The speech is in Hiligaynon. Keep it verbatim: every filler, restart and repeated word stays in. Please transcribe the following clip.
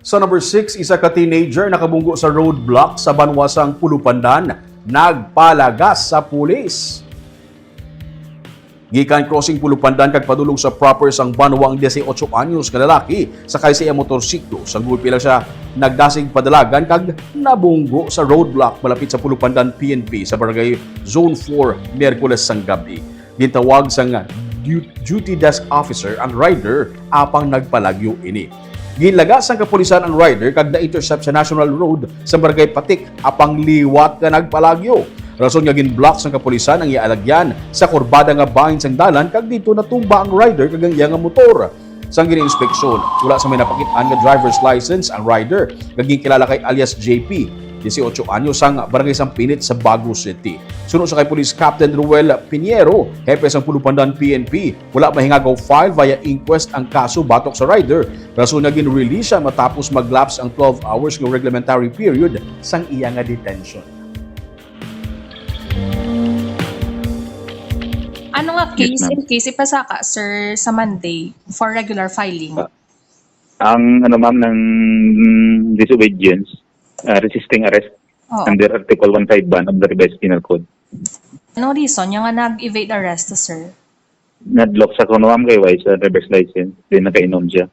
Sa number six, isa ka teenager nakabunggo sa roadblock sa banwa sang Pulupandan, nagpalagas sa pulis. Gikan crossing Pulupandan kag padulong sa proper sang banwa ang dieciocho anyos nga lalaki, sakay sa iya motorsiklo. Sa gulpi lang siya nagdasig padalagan kag nabunggo sa roadblock malapit sa Pulupandan P N P sa Barangay Zone four, Miyerkules sang gabi. Gintawag sang du-, duty desk officer ang rider apang nagpalagyo ini. Ginlaga sang kapulisan ang rider kag na-intercept sa National Road sa Barangay Patik apang liwat nga nagpalagyo. Rason nga gin-block sang kapulisan ang iya alagyan sa kurbada nga bahin sang dalan kag didto natumba ang rider kag ang iya nga motor. Sang gini-inspeksyon, wala sa may napakit-an nga driver's license ang rider nga ginkilala kay alias J P, dieciocho anyos, sang Barangay Sampinit sa Bago City. Suno sa kay Police Captain Ruel Piñero, hepe sang Pulupandan P N P, wala mahingagaw file via inquest ang kaso batok sa rider, rason nga gin-release siya matapos mag-lapse ang twelve hours nga reglementary period sang iya nga detention. Ano nga Yes, case ma'am. in case ipasaka, sir, sa Monday for regular filing? Ah. Ang ano, ma'am, ng disobedience, ah, resisting arrest Oo. under Article one five one of the Revised Penal Code. Anong reason niya nga nag-evade arrest, sir? Nadlok sa kuno, ma'am, kay wala sa driver's license, then nakainom siya.